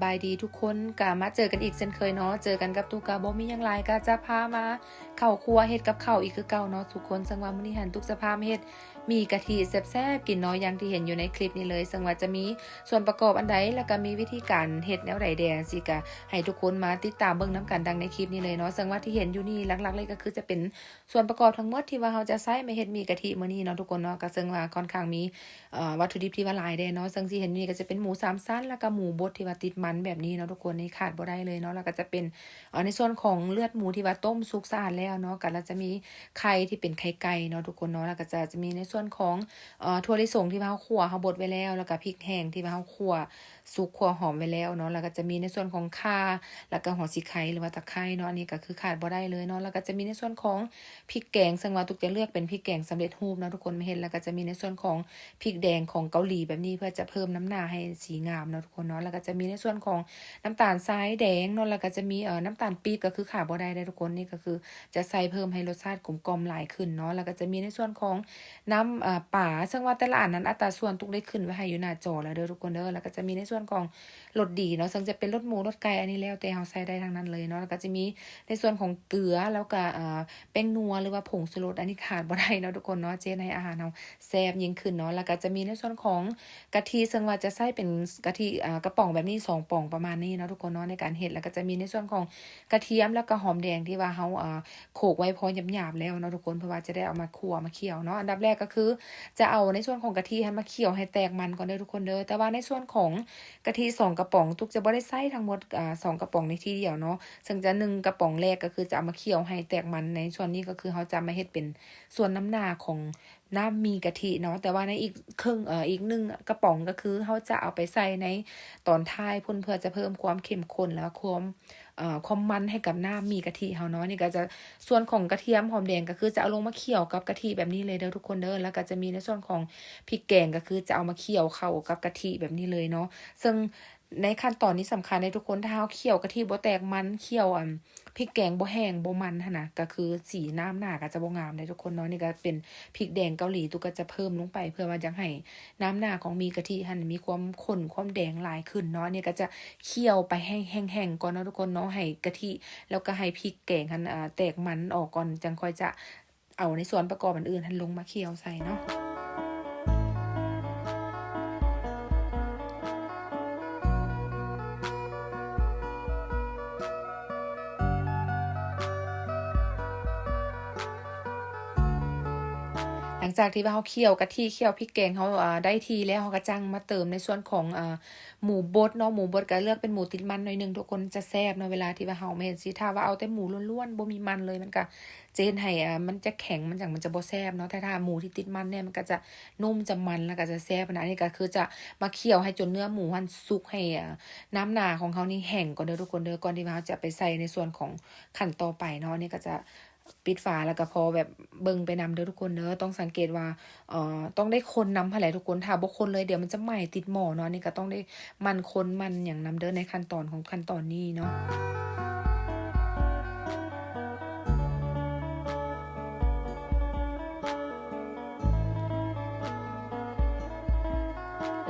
ສະບາຍດີທຸກຄົນ ກະມາເຈີກັນອີກເຊັ່ນເຄີຍເນາະ ເຈີກັນກັບຕຸກກະບໍ່ມີຫຍັງຫຼາຍ ກະຈະພາມາເຂົ້າຄົວເຮັດກັບເຂົ້າອີກຄືເກົ່າເນາະທຸກຄົນ. ເຊິ່ງວ່າມື້ນີ້ຫັ້ນຕຸກຈະພາມາເຮັດໝີ່ກະທິແຊບໆກິນເນາະ ຢ່າງທີ່ເຫັນຢູ່ໃນຄລິບນີ້ເລີຍ. ເຊິ່ງວ່າຈະມີສ່ວນປະກອບອັນໃດ ແລ້ວກະມີວິທີການເຮັດແນວໃດແດ່ ຈັ່ງຊີ້ກະໃຫ້ທຸກຄົນມາຕິດຕາມເບິ່ງນຳກັນດັ່ງໃນຄລິບນີ້ເລີຍເນາະ. ເຊິ່ງວ່າທີ່ເຫັນຢູ່ນີ້ຫຼັກໆເລີຍກະຄືຈະເປັນ ສ່ວນປະກອບທັງໝົດທີ່ວ່າເຮົາຈະໃຊ້ມາເຮັດໝີ່ກະທິມື້ນີ້ເນາະທຸກຄົນເນາະ ກະເຊິ່ງວ່າຄ່ອນຂ້າງມີ ເອີ ວັດຖຸດິບທີ່ວ່າຫຼາຍແດ່ເນາະ. ເຊິ່ງຊິເຫັນຢູ່ນີ້ກະຈະເປັນໝູສາມຊັ້ນ ແລ້ວກະໝູບົດທີ່ວ່າຕິດມັນແບບນີ້ເນາະທຸກຄົນ ນີ້ຂາດບໍ່ໄດ້ເລີຍເນາະ. ແລ້ວກະຈະເປັນ ເອີ ໃນສ່ວນຂອງເລືອດໝູທີ່ວ່າຕົ້ມສຸກສະອາດແລ້ວເນາະ ກະ ແລ້ວຈະມີໄຂ່ທີ່ເປັນໄຂ່ໄກ່ເນາະທຸກຄົນເນາະ. ແລ້ວກະຈະ ຈະມີໃນສ່ວນຂອງ ເອີ ຖົ່ວລິສົງທີ່ວ່າເຮົາຂົ້ວ ເຮົາບົດໄວ້ແລ້ວ ແລ້ວກະພິກແຫ້ງທີ່ວ່າເຮົາຂົ້ວ ສຸກ ຂົ້ວຫອມໄວ້ແລ້ວເນາະ. ແລ້ວກະຈະມີໃນສ່ວນຂອງຂ່າ ແລ້ວກະຫົວສີໄຄ ຫຼືວ່າຕະໄຄເນາະ ອັນນີ້ກະຄືຂາດບໍ່ໄດ້ເລີຍເນາະ. ແລ້ວກະຈະມີໃນສ່ວນຂອງພິກແກງ ເຊິ່ງວ່າຕຸກຈະເລືອກເປັນພິກແກງສຳເລັດຮູບເນາະທຸກຄົນ ມາເຮັດ. ແລ້ວກະຈະມີໃນສ່ວນຂອງພິກແດງຂອງເກົາຫຼີແບບນີ້ ເພື່ອຈະເພີ່ມນ້ຳໜ້າໃຫ້ສີງາມເນາະທຸກຄົນເນາະ. ແລ້ວກະຈະມີໃນສ່ວນຂອງນ້ຳຕານຊາຍແດງເນາະ ແລ້ວກະຈະມີ ເອີ ນ້ຳຕານປີບ ກະຄືຂາດບໍ່ໄດ້ເດ້ທຸກຄົນ. ນີ້ກະຄືຈະໃສ່ເພີ່ມໃຫ້ລົດຊາດກົມກ່ອມຫຼາຍຂຶ້ນເນາະ. ແລ້ວກະຈະມີໃນສ່ວນຂອງ ນ້ຳ ເອີ ປາ ເຊິ່ງວ່າແຕ່ລະອັນນັ້ນອັດຕາສ່ວນຕຸກໄດ້ຂຶ້ນໄວ້ໃຫ້ຢູ່ໜ້າຈໍແລ້ວເດີທຸກຄົນເດີ. ແລ້ວກະຈະມີໃນສ່ວນຂອງລົດດີເນາະ ເຊິ່ງຈະເປັນລົດໝູລົດໄກ່ ອັນນີ້ແລ້ວແຕ່ເຮົາໃສ່ໄດ້ທັງນັ້ນເລີຍເນາະ. ແລ້ວກະຈະມີໃນສ່ວນຂອງເກືອ ແລ້ວກະ ເອີ ແປ້ງນົວ ຫຼືວ່າຜົງຊູລົດ ອັນນີ້ຂາດບໍ່ໄດ້ເນາະທຸກຄົນເນາະ ຈະເຮັດໃຫ້ອາຫານເຮົາແຊບຍິ່ງຂຶ້ນເນາະ. ແລ້ວກະຈະມີໃນສ່ວນຂອງກະທິ ເຊິ່ງວ່າຈະໃຊ້ເປັນກະທິ ເອີ ກະປ໋ອງແບບນີ້ສອງປ໋ອງປະມານນີ້ເນາະທຸກຄົນເນາະ ໃນການເຮັດ. ແລ້ວກະຈະມີໃນສ່ວນຂອງກະທຽມ ແລ້ວກະຫອມແດງທີ່ວ່າເຮົາ ເອີ ໂຂກໄວ້ພໍຫຍາບໆແລ້ວເນາະທຸກຄົນ ເພື່ອວ່າຈະໄດ້ເອົາມາຂົ້ວມາຂ້ຽວເນາະ. ອັນດັບແລກກະຄືຈະເອົາໃນສ່ວນຂອງກະທິຫັ້ນມາຂ້ຽວໃຫ້ແຕກມັນກ່ອນເດີທຸກຄົນເດີ. ແຕ່ວ່າໃນສ່ວນຂອງກະທິສອງກະປ໋ອງ ຕຸກຈະບໍ່ໄດ້ໃຊ້ທັງໝົດ ອາ ສອງກະປ໋ອງໃນທີດຽວເນາະ ເຊິ່ງຈະໜຶ່ງກະປ໋ອງແລກກະຄືຈະເອົາມາຂ້ຽວໃຫ້ແຕກມັນ. ໃນສ່ວນນີ້ກະຄືເຮົາຈະມາເຮັດເປັນສ່ວນນ້ຳໜ້າຂອງນ້ຳໝີ່ກະທິເນາະ. ແຕ່ວ່າໃນອີກເຄິ່ງ ເອີ ອີກໜຶ່ງກະປ໋ອງກະຄືເຮົາຈະເອົາໄປໃສ່ໃນຕອນທ້າຍພຸ້ນ ເພື່ອຈະເພີ່ມຄວາມເຂັ້ມຂຸ້ນ ແລ້ວກະຄວາມ ເອີ ຄວາມມັນໃຫ້ກັບນ້ຳໝີ່ກະທິເຮົາເນາະ. ນີ້ກະຈະ ສ່ວນຂອງກະທຽມ ຫອມແດງກະຄືຈະເອົາລົງມາຂ້ຽວກັບກະທິແບບນີ້ເລີຍເດີທຸກຄົນເດີ. ແລ້ວກະຈະມີໃນສ່ວນຂອງພິກແກງ ກະຄືຈະເອົາມາຂ້ຽວເຂົ້າກັບກະທິແບບນີ້ເລີຍເນາະ. ເຊິ່ງໃນຂັ້ນຕອນນີ້ສຳຄັນເດ້ທຸກຄົນ ຖ້າເຮົາຂ້ຽວກະທິບໍ່ແຕກມັນ ຂ້ຽວ ອັນ ພິກແກງບໍ່ແຫ້ງບໍ່ມັນຫັ້ນນະ ກະຄືສີນ້ຳໜ້າກະຈະບໍ່ງາມເດ້ທຸກຄົນເນາະ. ນີ້ກະເປັນພິກແດງເກົາຫຼີ ຕຸກກະຈະເພີ່ມລົງໄປ ເພື່ອວ່າຢາກໃຫ້ນ້ຳໜ້າຂອງໝີ່ກະທິຫັ້ນມີຄວາມຂຸ້ນຄວາມແດງຫຼາຍຂຶ້ນເນາະ. ນີ້ກະຈະຂ້ຽວໄປໃຫ້ແຫ້ງໆກ່ອນເນາະທຸກຄົນເນາະ ໃຫ້ກະທິ ແລ້ວກະໃຫ້ພິກແກງຫັ້ນ ອາ ແຕກມັນອອກກ່ອນ ຈັ່ງຄ່ອຍຈະເອົາໃນສ່ວນປະກອບອັນອື່ນຫັ້ນລົງມາຂ້ຽວໃສ່ເນາະ. ຫຼັງຈາກທີ່ວ່າເຮົາຂ້ຽວກະທິ ຂ້ຽວພິກແກງເຮົາ ອາ ໄດ້ທີ່ແລ້ວ ເຮົາກະຈັ່ງມາເຕີມໃນສ່ວນຂອງ ອາ ໝູບົດເນາະ. ໝູບົດກະເລືອກເປັນໝູຕິດມັນໜ້ອຍໜຶ່ງທຸກຄົນ ຈະແຊບເນາະ. ເວລາທີ່ວ່າເຮົາ ແມ່ນຊິ ຖ້າວ່າເອົາແຕ່ໝູລ້ວນໆ ບໍ່ມີມັນເລີຍ ມັນກະ ຈະເຮັດໃຫ້ ອາ ມັນຈະແຂງ ມັນຈັ່ງ ມັນຈະບໍ່ແຊບເນາະ. ແຕ່ຖ້າໝູທີ່ຕິດມັນແດ່ ມັນກະຈະນຸ້ມ ຈະມັນ ແລ້ວກະຈະແຊບຫັ້ນນະ. ອັນນີ້ກະຄືຈະມາຂ້ຽວໃຫ້ຈົນເນື້ອໝູຫັ້ນສຸກ ໃຫ້ ອາ ນ້ຳໜ້າຂອງເຮົານີ້ແຫ້ງກ່ອນເດີທຸກຄົນເດີ ກ່ອນທີ່ວ່າເຮົາຈະໄປໃສ່ໃນສ່ວນຂອງຂັ້ນຕໍ່ໄປເນາະ. ອັນນີ້ກະຈະປິດຝາ ແລ້ວກະພໍແບບເບິ່ງໄປນຳເດີທຸກຄົນເດີ. ຕ້ອງສັງເກດວ່າ ເອີ ຕ້ອງໄດ້ຄົນນຳຫັ້ນແຫຼະທຸກຄົນ ຖ້າບໍ່ຄົນເລີຍ ດຽວມັນຈະໄໝ້ຕິດໝໍ້ເນາະ. ອັນນີ້ກະຕ້ອງໄດ້ໝັ່ນຄົນໝັ່ນຫຍັງນຳເດີ ໃນຂັ້ນຕອນຂອງຂັ້ນຕອນນີ້ເນາະ.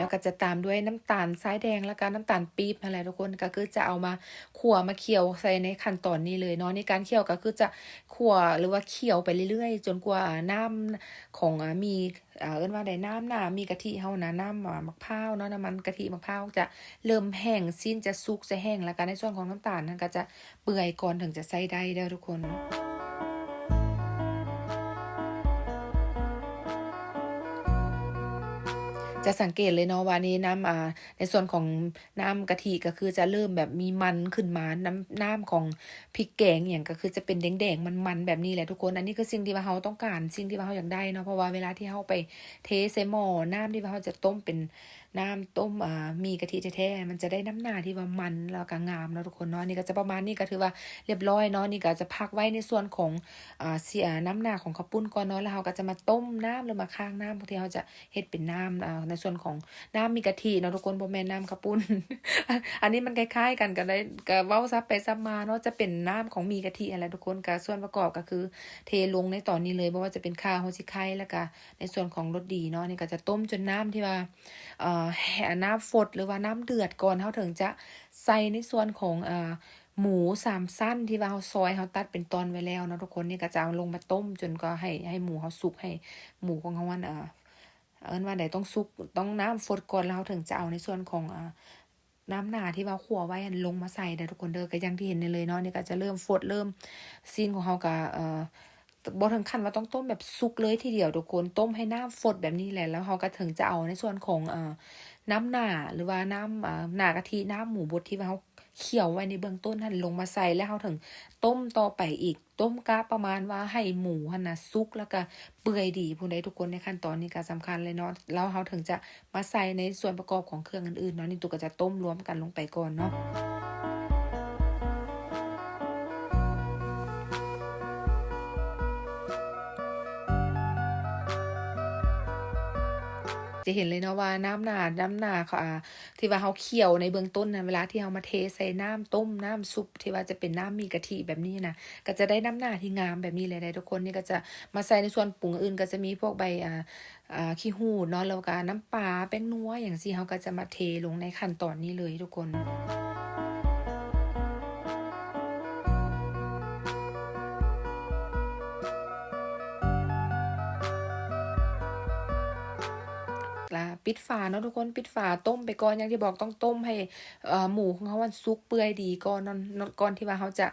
ແລ້ວກະຈະຕາມດ້ວຍນ້ຳຕານຊາຍແດງ ແລ້ວກະນ້ຳຕານປີບຫັ້ນແຫຼະທຸກຄົນ ກະຄືຈະເອົາມາຂົ້ວມາຂ້ຽວໃສ່ໃນຂັ້ນຕອນນີ້ເລີຍເນາະ. ໃນການຂ້ຽວກະຄືຈະຂົ້ວ ຫຼືວ່າຂ້ຽວໄປເລື້ອຍໆ ຈົນກວ່ານ້ຳຂອງ ອາ ໝີ່ ເອີ້ນວ່າໃດ ນ້ຳໜ້າໝີ່ກະທິເຮົານະ ນ້ຳ ອາ ໝາກພ້າວເນາະ ນ້ຳມັນກະທິໝາກພ້າວຈະເລີ່ມແຫ້ງ ຊີ້ນຈະສຸກຈະແຫ້ງ ແລ້ວກະໃນສ່ວນຂອງນ້ຳຕານຫັ້ນກະຈະເປື່ອຍກ່ອນເຖິງຈະໃຊ້ໄດ້ເດີທຸກຄົນ. ຈະສັງເກດເລີຍເນາະວ່ານີ້ນ້ຳ ອາ ໃນສ່ວນຂອງນ້ຳກະທິກະຄືຈະເລີ່ມແບບມີມັນຂຶ້ນມາ ນ້ຳ ນ້ຳຂອງພິກແກງອີ່ຫຍັງກະຄືຈະເປັນແດງໆ ມັນໆ ແບບນີ້ແຫຼະທຸກຄົນ. ອັນນີ້ຄືສິ່ງທີ່ວ່າເຮົາຕ້ອງການ ສິ່ງທີ່ວ່າເຮົາຢາກໄດ້ເນາະ ເພາະວ່າເວລາທີ່ເຮົາໄປເທໃສ່ໝໍ້ ນ້ຳທີ່ວ່າເຮົາຈະຕົ້ມເປັນ ນ້ຳຕົ້ມ ອາ ໝີ່ກະທິແທ້ໆ ມັນຈະໄດ້ນ້ຳໜ້າທີ່ວ່າມັນ ແລ້ວກະງາມເນາະທຸກຄົນເນາະ. ນີ້ກະຈະປະມານນີ້ກະຖືວ່າລຽບລ້ອຍເນາະ. ນີ້ກະຈະພັກໄວ້ໃນສ່ວນຂອງ ອາ ເສຍ ອາ ນ້ຳໜ້າຂອງເຂົ້າປຸ້ນກ່ອນເນາະ ແລ້ວເຮົາກະຈະມາຕົ້ມນ້ຳ ຫຼືມາຄ້າງນ້ຳທີ່ເຮົາຈະເຮັດເປັນນ້ຳ ອາ ໃນສ່ວນຂອງນ້ຳໝີ່ກະທິເນາະທຸກຄົນ ບໍ່ແມ່ນນ້ຳເຂົ້າປຸ້ນ. ອັນນີ້ມັນຄ້າຍໆກັນ ກະໄດ້ ກະເວົ້າສັບໄປສັບມາເນາະ ຈະເປັນນ້ຳຂອງໝີ່ກະທິຫັ້ນແຫຼະທຸກຄົນ. ກະສ່ວນປະກອບກະຄືເທລົງໃນຕອນນີ້ເລີຍ ບໍ່ວ່າຈະເປັນຂ່າ ຫົວສີໄຄ ແລ້ວກະໃນສ່ວນຂອງລົດດີເນາະ. ນີ້ກະຈະຕົ້ມຈົນນ້ຳທີ່ວ່າ ເອີ ນ້ຳຟົດ ຫຼືວ່ານ້ຳເດືອດກ່ອນ ເຮົາເຖິງຈະໃສ່ໃນສ່ວນຂອງ ເອີ ໝູສາມຊັ້ນທີ່ວ່າເຮົາຊອຍ ເຮົາຕັດເປັນຕອນໄວ້ແລ້ວເນາະທຸກຄົນ. ນີ້ກໍຈະເອົາລົງມາຕົ້ມຈົນກວ່າໃຫ້ ໃຫ້ໝູເຮົາສຸກ ໃຫ້ໝູຂອງເຮົາຫັ້ນ ເອີ ເອີ້ນວ່າໃດ ຕ້ອງສຸກ ຕ້ອງນ້ຳຟົດກ່ອນ ແລ້ວເຮົາເຖິງຈະເອົາໃນສ່ວນຂອງ ເອີ ນ້ຳໜ້າທີ່ວ່າຂົ້ວໄວ້ຫັ້ນລົງມາໃສ່ເດີທຸກຄົນເດີ. ກໍຢ່າງທີ່ເຫັນນີ້ເລີຍເນາະ ນີ້ກໍຈະເລີ່ມຟົດ ເລີ່ມ ຊີ້ນຂອງເຮົາກໍ ເອີ ບໍ່ເຖິງຂັ້ນວ່າຕ້ອງຕົ້ມແບບສຸກເລີຍທີດຽວທຸກຄົນ ຕົ້ມໃຫ້ນ້ຳຟົດແບບນີ້ແຫຼະ ແລ້ວເຮົາກໍເຖິງຈະເອົາໃນສ່ວນຂອງ ເອີ ນ້ຳໜ້າ ຫຼືວ່ານ້ຳ ເອີ ໜ້າກະທິ ນ້ຳໝູບົດທີ່ວ່າເຮົາ ຂ້ຽວໄວ້ໃນເບື້ອງຕົ້ນຫັ້ນລົງມາໃສ່ ແລ້ວເຮົາເຖິງຕົ້ມຕໍ່ໄປອີກ ຕົ້ມກະປະມານວ່າໃຫ້ໝູຫັ້ນນະສຸກ ແລ້ວກະເປື່ອຍດີພຸ້ນໃດ໋ທຸກຄົນ. ໃນຂັ້ນຕອນນີ້ກະສຳຄັນເລີຍເນາະ ແລ້ວເຮົາເຖິງຈະມາໃສ່ໃນສ່ວນປະກອບຂອງເຄື່ອງອື່ນໆເນາະ. ນີ້ຕຸກະຈະຕົ້ມລວມກັນລົງໄປກ່ອນເນາະ. ຈະເຫັນເລີຍເນາະວ່ານ້ຳໜ້າ ນ້ຳໜ້າ ອ່າ ທີ່ວ່າເຮົາຂ້ຽວໃນເບື້ອງຕົ້ນນັ້ນ ເວລາທີ່ເຮົາມາເທໃສ່ນ້ຳຕົ້ມ ນ້ຳຊຸບ ທີ່ວ່າຈະເປັນນ້ຳໝີ່ກະທິແບບນີ້ນະ ກໍຈະໄດ້ນ້ຳໜ້າທີ່ງາມແບບນີ້ເລີຍເດ້ທຸກຄົນ. ນີ້ກໍຈະມາໃສ່ໃນສ່ວນປຸງອື່ນ ກໍຈະມີພວກໃບ ອ່າ ອ່າ ຂີ້ຫູດເນາະ ແລ້ວກໍນ້ຳປາ ແປ້ງນົວ ຫຍັງຊີ້ ເຮົາກໍຈະມາເທລົງໃນຂັ້ນຕອນນີ້ເລີຍທຸກຄົນ. ລະປິດຝາເນາະທຸກຄົນ ປິດຝາຕົ້ມໄປກ່ອນ ຢ່າງທີ່ບອກຕ້ອງຕົ້ມໃຫ້ ເອີ ໝູຂອງເຮົາຫັ້ນສຸກເປື່ອຍດີກ່ອນເນາະ ກ່ອນທີ່ວ່າເຮົາຈະ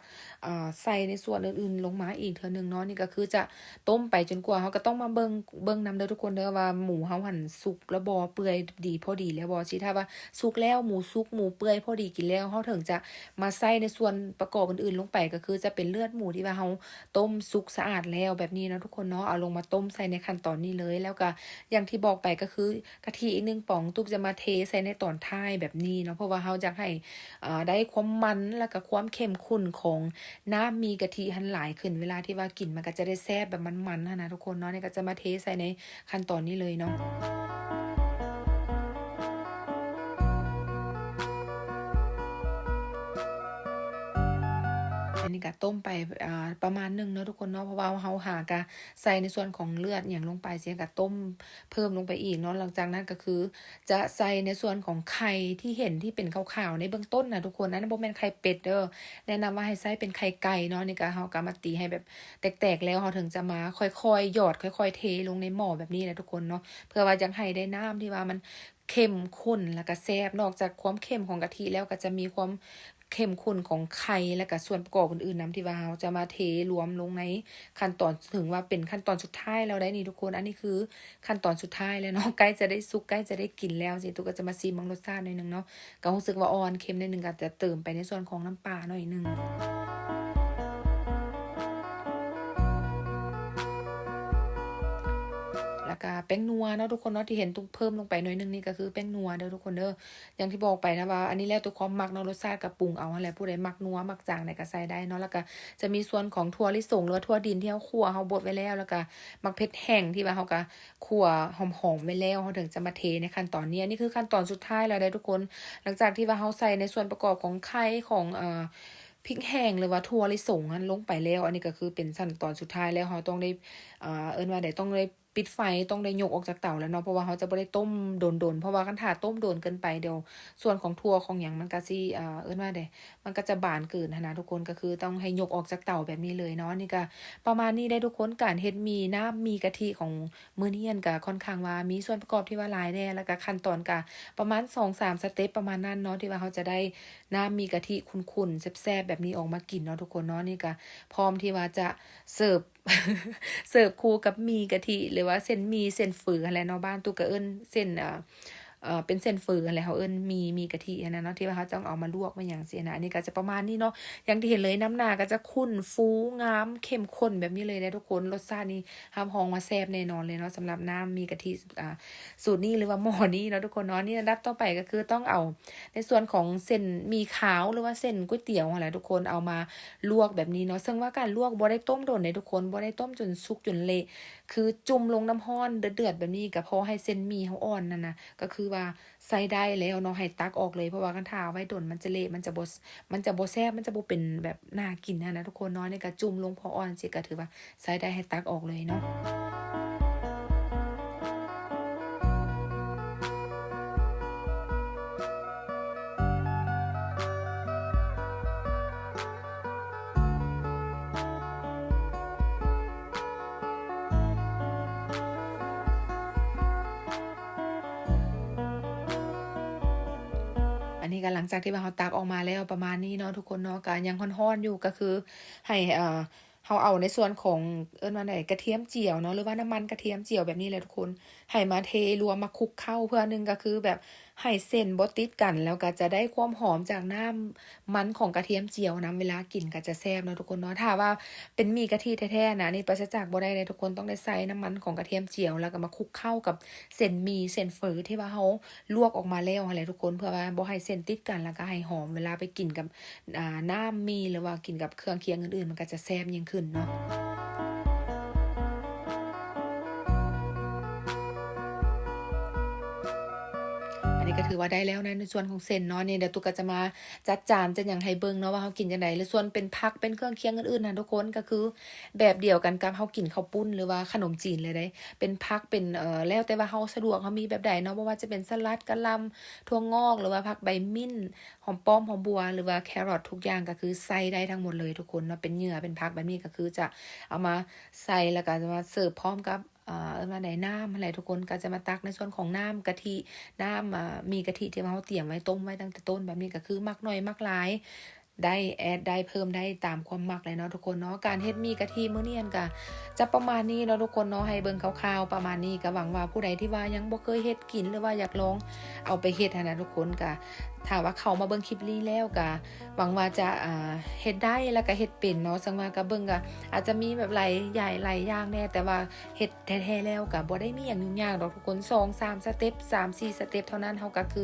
ເອີ ໃສ່ໃນສ່ວນອື່ນໆລົງມາອີກເທື່ອໜຶ່ງເນາະ. ນີ້ກໍຄືຈະຕົ້ມໄປຈົນກວ່າ ເຮົາກໍຕ້ອງມາເບິ່ງ ເບິ່ງນຳເດີທຸກຄົນເດີ ວ່າໝູເຮົາຫັ້ນສຸກແລ້ວບໍ່ ເປື່ອຍດີພໍດີແລ້ວບໍ່ຊີ້. ຖ້າວ່າສຸກແລ້ວ ໝູສຸກ ໝູເປື່ອຍພໍດີກິນແລ້ວ ເຮົາເຖິງຈະມາໃສ່ໃນສ່ວນປະກອບອື່ນໆລົງໄປ ກໍຄືຈະເປັນເລືອດໝູທີ່ວ່າເຮົາ ຕົ້ມສຸກສະອາດແລ້ວແບບນີ້ເນາະທຸກຄົນເນາະ ເອົາລົງມາຕົ້ມໃສ່ໃນຂັ້ນຕອນນີ້ເລີຍ. ແລ້ວກະຢ່າງທີ່ບອກໄປ ກະຄືກະທິອີກໜຶ່ງປ໋ອງ ຕຸກຈະມາເທໃສ່ໃນຕອນທ້າຍແບບນີ້ເນາະ ເພາະວ່າເຮົາຢາກໃຫ້ ເອີ ໄດ້ຄວາມມັນ ແລ້ວກະຄວາມເຂັ້ມຂຸ້ນຂອງນ້ຳໝີ່ກະທິຫັ້ນຫຼາຍຂຶ້ນ ເວລາທີ່ວ່າກິນມັນກະຈະໄດ້ແຊບແບບມັນໆຫັ້ນນະທຸກຄົນເນາະ. ນີ້ກະຈະມາເທໃສ່ໃນ ຂັ້ນຕອນນີ້ເລີຍເນາະ. ອັນນີ້ກະຕົ້ມໄປ ອ່າ ປະມານໜຶ່ງເນາະທຸກຄົນເນາະ ເພາະວ່າເຮົາຫາກະໃສ່ໃນສ່ວນຂອງເລືອດຫຍັງລົງໄປ ຊິກະຕົ້ມເພີ່ມລົງໄປອີກເນາະ. ຫຼັງຈາກນັ້ນກະຄືຈະໃສ່ໃນສ່ວນຂອງໄຂ່ທີ່ເຫັນທີ່ເປັນຂາວໆໃນເບື້ອງຕົ້ນນະທຸກຄົນ ອັນນັ້ນບໍ່ແມ່ນໄຂ່ເປັດເດີ ແນະນຳວ່າໃຫ້ໃຊ້ເປັນໄຂ່ໄກ່ເນາະ. ນີ້ກະເຮົາກະມາຕີໃຫ້ແບບແຕກໆແລ້ວ ເຮົາເຖິງຈະມາຄ່ອຍໆຫຍອດ ຄ່ອຍໆເທລົງໃນໝໍ້ແບບນີ້ແຫຼະທຸກຄົນເນາະ ເພື່ອວ່າຢາກໃຫ້ໄດ້ນ້ຳທີ່ວ່າມັນເຂັ້ມຂຸ້ນ ແລ້ວກະແຊບ. ນອກຈາກຄວາມເຂັ້ມຂອງກະທິແລ້ວ ກະຈະມີຄວາມເຂັ້ມຂຸ້ນຂອງໄຂ່ ແລ້ວກະສ່ວນປະກອບອື່ນໆນຳ ທີ່ວ່າເຮົາຈະມາເທລວມລົງໃນຂັ້ນຕອນ ເຖິງວ່າເປັນຂັ້ນຕອນສຸດທ້າຍແລ້ວໄດ໋ນີ້ທຸກຄົນ. ອັນນີ້ຄືຂັ້ນຕອນສຸດທ້າຍແລ້ວເນາະ ໃກ້ຈະໄດ້ສຸກ ໃກ້ຈະໄດ້ກິນແລ້ວ ຊິຕຸກກະຈະມາຊີມເບິ່ງລົດຊາດໜ້ອຍໜຶ່ງເນາະ. ກະຮູ້ສຶກວ່າອ່ອນເຄັມໜ້ອຍໜຶ່ງ ກະຈະເຕີມໄປໃນສ່ວນຂອງນ້ຳປາໜ້ອຍໜຶ່ງ ແລ້ວກະແປ້ງນົວເນາະທຸກຄົນເນາະ ທີ່ເຫັນຕຸກເພີ່ມລົງໄປໜ້ອຍໜຶ່ງນີ້ ກະຄືແປ້ງນົວເດີທຸກຄົນເດີ. ຢ່າງທີ່ບອກໄປນະວ່າ ອັນນີ້ແລ້ວແຕ່ຄວາມມັກເນາະ ລົດຊາດກະປຸງເອົາຫັ້ນແຫຼະ ຜູ້ໃດມັກນົວມັກຈາງໃດກະໃສ່ໄດ້ເນາະ. ແລ້ວກະຈະມີສ່ວນຂອງຖົ່ວລິສົງ ຫຼືວ່າຖົ່ວດິນທີ່ເຮົາຂົ້ວເຮົາບົດໄວ້ແລ້ວ ແລ້ວກະໝາກເຜັດແຫ້ງທີ່ວ່າເຮົາກະ ຂົ້ວຫອມໆໄວ້ແລ້ວ ເຮົາເຖິງຈະມາເທໃນຂັ້ນຕອນນີ້. ອັນນີ້ຄືຂັ້ນຕອນສຸດທ້າຍແລ້ວເດ້ທຸກຄົນ. ຫຼັງຈາກທີ່ວ່າເຮົາໃສ່ໃນສ່ວນປະກອບຂອງໄຂ່ ຂອງ ເອີ ພິກແຫ້ງ ຫຼືວ່າຖົ່ວລິສົງຫັ້ນລົງໄປແລ້ວ ອັນນີ້ກະຄືເປັນຂັ້ນຕອນສຸດທ້າຍແລ້ວ ເຮົາຕ້ອງໄດ້ ເອີ ເອີ້ນວ່າໃດ ຕ້ອງໄດ້ປິດໄຟ ຕ້ອງໄດ້ຍົກອອກຈາກເຕົາແລ້ວເນາະ ເພາະວ່າເຮົາຈະບໍ່ໄດ້ຕົ້ມດົນໆ ເພາະວ່າຄັນຖ້າຕົ້ມດົນເກີນໄປ ດຽວສ່ວນຂອງຖົ່ວຂອງຫຍັງມັນກະຊິ ເອີ ເອີ້ນວ່າໃດ ມັນກະຈະບານເກີນຫັ້ນນະທຸກຄົນ. ກະຄືຕ້ອງໃຫ້ຍົກອອກຈາກເຕົາແບບນີ້ເລີຍເນາະ. ນີ້ກະປະມານນີ້ໄດ໋ທຸກຄົນ ການເຮັດໝີ່ນ້ຳ ໝີ່ກະທິຂອງມື້ນີ້ຫັ້ນກະຄ່ອນຂ້າງວ່າມີສ່ວນປະກອບທີ່ວ່າຫຼາຍແດ່ ແລ້ວກະຂັ້ນຕອນກະປະມານສອງສາມສະເຕັບປະມານນັ້ນເນາະ ທີ່ວ່າເຮົາຈະໄດ້ນ້ຳໝີ່ກະທິຂຸ້ນໆແຊບໆແບບນີ້ອອກມາກິນເນາະທຸກຄົນເນາະ. ນີ້ກະພ້ອມທີ່ວ່າຈະເສີບ ເສີບຄູ່ກັບໝີ່ກະທິ ຫຼືວ່າເສັ້ນໝີ່ເສັ້ນຝືຫັ້ນແຫຼະເນາະ ບ້ານຕຸກກະເອີ້ນເສັ້ນ ເອີ ເປັນເສັ້ນຝືຫັ້ນແຫຼະ ເຮົາເອີ້ນໝີ່ ໝີ່ກະທິຫັ້ນນະເນາະ ທີ່ວ່າເຮົາຕ້ອງເອົາມາລວກມາຫຍັງຊີ້ນະ. ອັນນີ້ກະຈະປະມານນີ້ເນາະ ຢ່າງທີ່ເຫັນເລີຍ ນ້ຳໜ້າກະຈະຂຸ້ນຟູງາມເຂັ້ມຂຸ້ນແບບນີ້ເລີຍເດ້ທຸກຄົນ. ລົດຊາດນີ້ຮັບຮອງວ່າແຊບແນ່ນອນເລີຍເນາະ ສຳລັບນ້ຳໝີ່ກະທິ ອ່າ ສູດນີ້ ຫຼືວ່າໝໍ້ນີ້ເນາະທຸກຄົນເນາະ. ນີ້ອັນດັບຕໍ່ໄປກະຄືຕ້ອງເອົາໃນສ່ວນຂອງເສັ້ນໝີ່ຂາວ ຫຼືວ່າເສັ້ນກ໋ວຍຕຽວຫັ້ນແຫຼະທຸກຄົນ ເອົາມາລວກແບບນີ້ເນາະ. ເຊິ່ງວ່າການລວກບໍ່ໄດ້ຕົ້ມດົນເດ້ທຸກຄົນ ບໍ່ໄດ້ຕົ້ມຈົນສຸກຈົນເລະ ຄືຈຸ່ມລົງນ້ຳຮ້ອນເດືອດໆແບບນີ້ ກະພໍໃຫ້ເສັ້ນໝີ່ເຮົາອ່ອນຫັ້ນນະ ກະຄືວ່າໃຊ້ໄດ້ແລ້ວເນາະ ໃຫ້ຕັກອອກເລີຍ ເພາະວ່າຄັນຖ້າເອົາໄວ້ດົນມັນຈະເລະ ມັນຈະບໍ່ ມັນຈະບໍ່ແຊບ ມັນຈະບໍ່ເປັນແບບໜ້າກິນຫັ້ນນະທຸກຄົນເນາະ. ນີ້ກະຈຸ່ມລົງພໍອ່ອນຊີ້ ກະຖືວ່າໃຊ້ໄດ້ ໃຫ້ຕັກອອກເລີຍເນາະ. ກໍຫຼັງຈາກທີ່ວ່າເຮົາຕັກອອກມາແລ້ວປະມານນີ້ເນາະທຸກຄົນເນາະ ກໍຍັງຮ້ອນໆຢູ່ ກໍຄືໃຫ້ ເອີ ເຮົາເອົາໃນສ່ວນຂອງ ເອີ້ນວ່າໃດ ກະທຽມຈຽວເນາະ ຫຼືວ່ານ້ຳມັນກະທຽມຈຽວແບບນີ້ແຫຼະທຸກຄົນ ໃຫ້ມາເທລວມມາຄຸກເຂົ້າ ເພື່ອໜຶ່ງກໍຄືແບບໃຫ້ເສັ້ນບໍ່ຕິດກັນ ແລ້ວກໍຈະໄດ້ຄວາມຫອມຈາກນ້ຳມັນຂອງກະທຽມຈຽວນຳ ເວລາກິນກໍຈະແຊບເນາະທຸກຄົນເນາະ. ຖ້າວ່າເປັນໝີ່ກະທິແທ້ໆນະ ອັນນີ້ປາສະຈາກບໍ່ໄດ້ເດ້ທຸກຄົນ ຕ້ອງໄດ້ໃສ່ນ້ຳມັນຂອງກະທຽມຈຽວ ແລ້ວກໍມາຄຸກເຂົ້າກັບເສັ້ນໝີ່ເສັ້ນເຝີທີ່ວ່າເຮົາລວກອອກມາແລ້ວຫັ້ນແຫຼະທຸກຄົນ ເພື່ອວ່າບໍ່ໃຫ້ເສັ້ນຕິດກັນ ແລ້ວກໍໃຫ້ຫອມ ເວລາໄປກິນກັບ ອ່າ ນ້ຳໝີ່ ຫຼືວ່າກິນກັບເຄື່ອງຄຽງອື່ນໆ ມັນກໍຈະແຊບຍິ່ງຂຶ້ນເນາະ. ອັນນີ້ກໍຖືວ່າໄດ້ແລ້ວໃນ ໃນສ່ວນຂອງເສັ້ນເນາະ. ນີ້ດຽວຕຸກກໍຈະມາຈັດຈານຈັດຫຍັງໃຫ້ເບິ່ງເນາະ ວ່າເຮົາກິນຈັ່ງໃດ ຫຼືສ່ວນເປັນຜັກເປັນເຄື່ອງຄຽງອື່ນໆນະທຸກຄົນ ກໍຄືແບບດຽວກັນກັບເຮົາກິນເຂົ້າປຸ້ນ ຫຼືວ່າຂະໜົມຈີນເລີຍເດ້. ເປັນຜັກເປັນ ເອີ ແລ້ວແຕ່ວ່າເຮົາສະດວກ ເຮົາມີແບບໃດເນາະ ບໍ່ວ່າຈະເປັນສະຫຼັດ ກະຫຼ່ຳ ຖົ່ວງອກ ຫຼືວ່າຜັກໃບມິ້ນ ຫອມປ້ອມ ຫອມບົວ ຫຼືວ່າແຄຣອດ ທຸກຢ່າງກໍຄືໃສ່ໄດ້ທັງໝົດເລີຍທຸກຄົນເນາະ. ເປັນເຫຍື່ອເປັນຜັກແບບນີ້ກໍຄືຈະເອົາມາໃສ່ ແລ້ວກໍຈະມາເສີບພ້ອມກັບ ອ່າ ເອີ້ນວ່າໃດ ນ້ຳຫັ້ນແຫຼະທຸກຄົນ ກໍຈະມາຕັກໃນສ່ວນຂອງນ້ຳກະທິ ນ້ຳ ອ່າ ໝີ່ກະທິທີ່ວ່າເຮົາຕຽມໄວ້ ຕົ້ມໄວ້ຕັ້ງແຕ່ຕົ້ນ ແບບນີ້ກໍຄືມັກໜ້ອຍມັກຫຼາຍ ໄດ້ແອດໄດ້ເພີ່ມໄດ້ຕາມຄວາມມັກເລີຍເນາະທຸກຄົນເນາະ. ການເຮັດໝີ່ກະທິມື້ນີ້ຫັ້ນກະຈະປະມານນີ້ເນາະທຸກຄົນເນາະ ໃຫ້ເບິ່ງຄ່າວໆປະມານນີ້. ກໍຫວັງວ່າຜູ້ໃດທີ່ວ່າຍັງບໍ່ເຄີຍເຮັດກິນ ຫຼືວ່າຢາກລອງເອົາໄປເຮັດຫັ້ນນະທຸກຄົນ ກະຖ້າວ່າເຂົ້າມາເບິ່ງຄລິບນີ້ແລ້ວ ກະຫວັງວ່າຈະ ອ່າ ເຮັດໄດ້ ແລ້ວກະເຮັດເປັນເນາະ. ເຊິ່ງວ່າກໍເບິ່ງກໍອາດຈະມີແບບຫຼາຍຢ່າງ ຫຼາຍຢ່າງແດ່ ແຕ່ວ່າເຮັດ ແທ້ໆແລ້ວກໍບໍ່ໄດ້ມີຫຍັງຫຍຸ້ງຍາກດອກທຸກຄົນ ສອງສາມສະເຕັບ ສາມສີ່ສະເຕັບເທົ່ານັ້ນ ເຮົາກໍຄື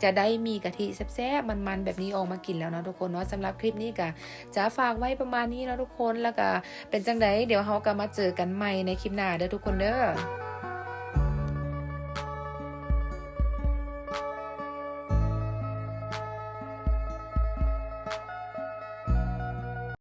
ຈະໄດ້ໝີ່ກະທິແຊບໆ ມັນໆ ແບບນີ້ອອກມາກິນແລ້ວເນາະທຸກຄົນເນາະ. ສຳລັບຄລິບນີ້ກໍຈະຝາກໄວ້ປະມານນີ້ເນາະທຸກຄົນ ແລ້ວກໍເປັນຈັ່ງໃດ ດຽວເຮົາກໍມາເຈີກັນໃໝ່ໃນຄລິບໜ້າເດີທຸກຄົນເດີ.